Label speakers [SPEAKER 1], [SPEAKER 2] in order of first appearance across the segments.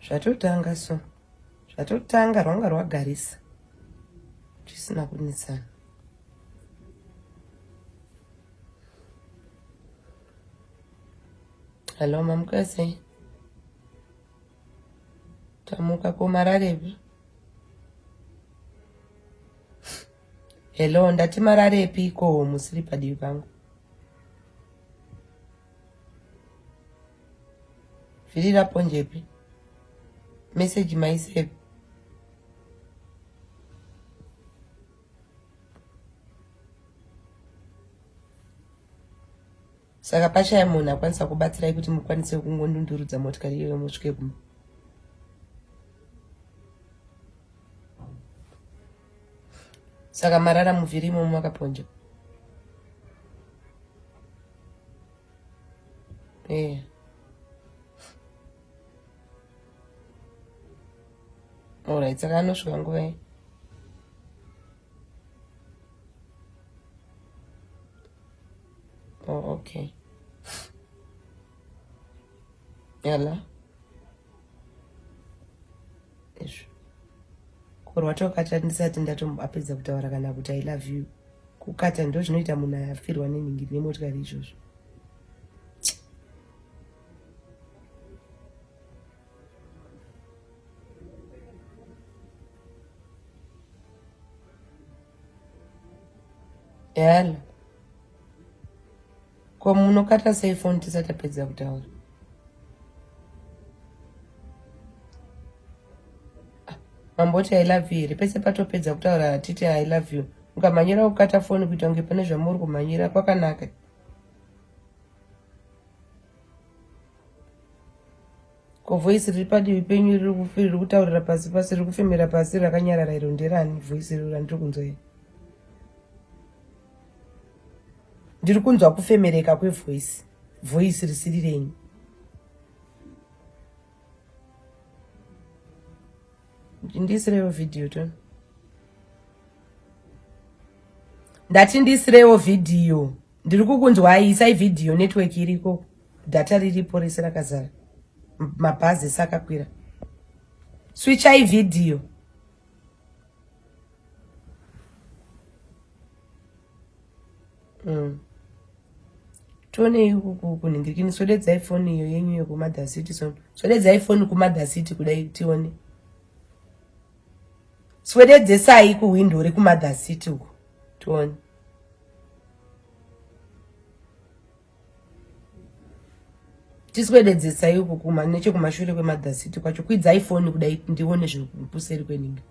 [SPEAKER 1] Zvatotanga so zvatotanga rwanga rwagarisa tisina kunetsana. Hello mamuka sei? Tamuka ko mararepi? Hello ndati mararepi ko musiri padivi pangu? Vhiri raponjepi? Message maisepi? Saka pashaya munhu akwanisa kubatsirai kuti mukwanise kungondundurudza motikari iyoyo musvike kumba. Saka marara muvhiri imomo makaponja. Eh. Alright, saka anosvika nguva iyi. Oh, okay. Yala. Izvo. Kurwatokata ndisati ndatombapedza kutaura kana kuti I love you. Kukata ndo zvinoita munhu afirwa nenhingi nemotikari izvozvo. Yala. Ko munokata sei foni tisati tapedza kutaura? Ah, mamboti I love you here? Pese patopedza kutaura titi I love you. Mukamhanyira kukata foni kuita kunge pane zvamuri kumhanyira kwakanaka. Ko voice riri padivi penyu riri kutaurira pasi pasi riri kufemera pasi rakanyarara iro nderani voice iro randiri kunzwa iri? Ndiri kunzwa kufemereka kwevoice, voice risiri renyu. Ndisirewo video to. Ndati ndisirewo video. Ndiri kukunzwai, isai video, network iriko. Data riripo rese rakazara. Mabhazi ese akakwira. Switchai video. Tionei kunhingirikini swededzai foni iyo yenyu yekuMother City so swededzai foni kuMother City kudai tione. Swededzesai kuhwindo rekuMother City uko tione. Tiswededzesai uko kuma nechekumashure kweMother City kwacho kwidzai foni kudai ndione zviri kuseri kweninga.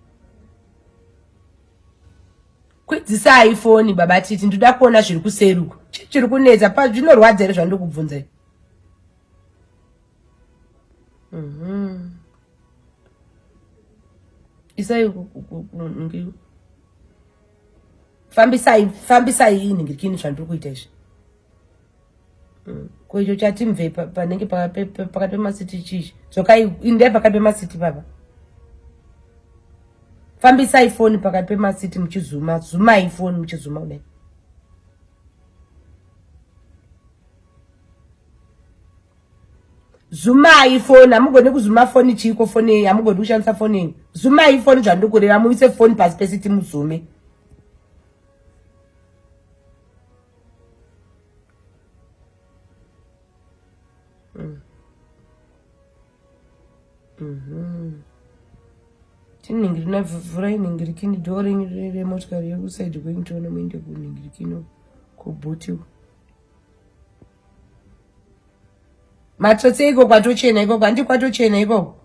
[SPEAKER 1] Kwidzisai foni baba titi ndoda kuona zviri kuseri uko. Chii chiri kunetsa pa zvinorwadza here zvandiri kubvunza izvi? Isai fambisai fambisai inhingirikini zvandiri kuita izvi. Ko icho chati mve panenge pakati pemasiti chii? Dzokai indai pakati pemasiti baba. Fambisai foni pakati pemasiti muchizuma, zumai foni muchizuma kudai. Zumai foni, hamugoni kuzuma foni chiiko foni yenyu, hamugoni kushandisa foni yenyu. Zumai foni zvandiri kureva, muise foni pasi pesiti muzume. Tiningirina vhura iningirikini dhoo renyu remotikari yekusaidi kwenyu tione muende kuningirikini kubhuti. Matsotsi iko kwatochena ikoko handi kwatochena ikoko.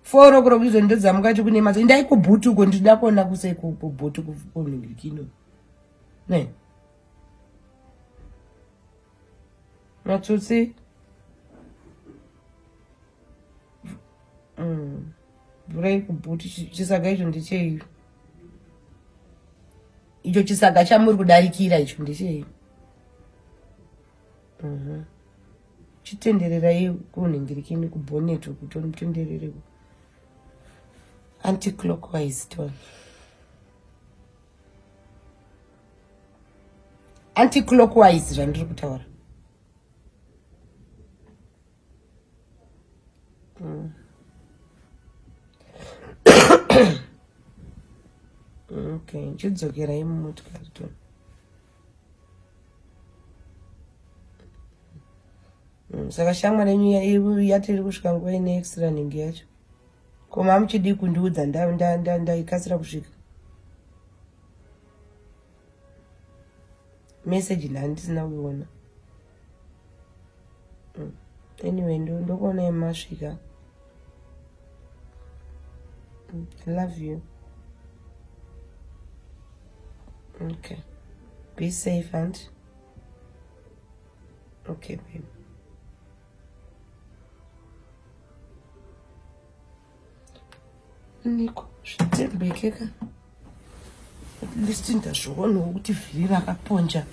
[SPEAKER 1] Foro kuro kuzo ndodzamukati kune matsotsi. Indai kubhuti uko ndinoda kuona kuse kubhuti kuningirikini. Ne. Matsotsi. Vhurai kubhuti chisaga icho ndechei? Icho chisaga chamuri kudarikira icho ndechei? Chitendererai kunhingirikini kubhonet uku totenderere anti-clockwise tone. Anti-clockwise zvandiri kutaura. Okay, chidzokerai mumotikari to. Saka shamwari yenyu yati iri kusvika nguva ine extra nhingi yacho. Ko mamuchidii kundiudza ndaikasira kusvika. Message ndandisina kuiona. Anyway, ndokuona masvika. I love you. Okay. Be safe, aunt. Okay, babe. Niko, zvitembeke ka. At least ndazvionawo kuti vhiri rakaponja.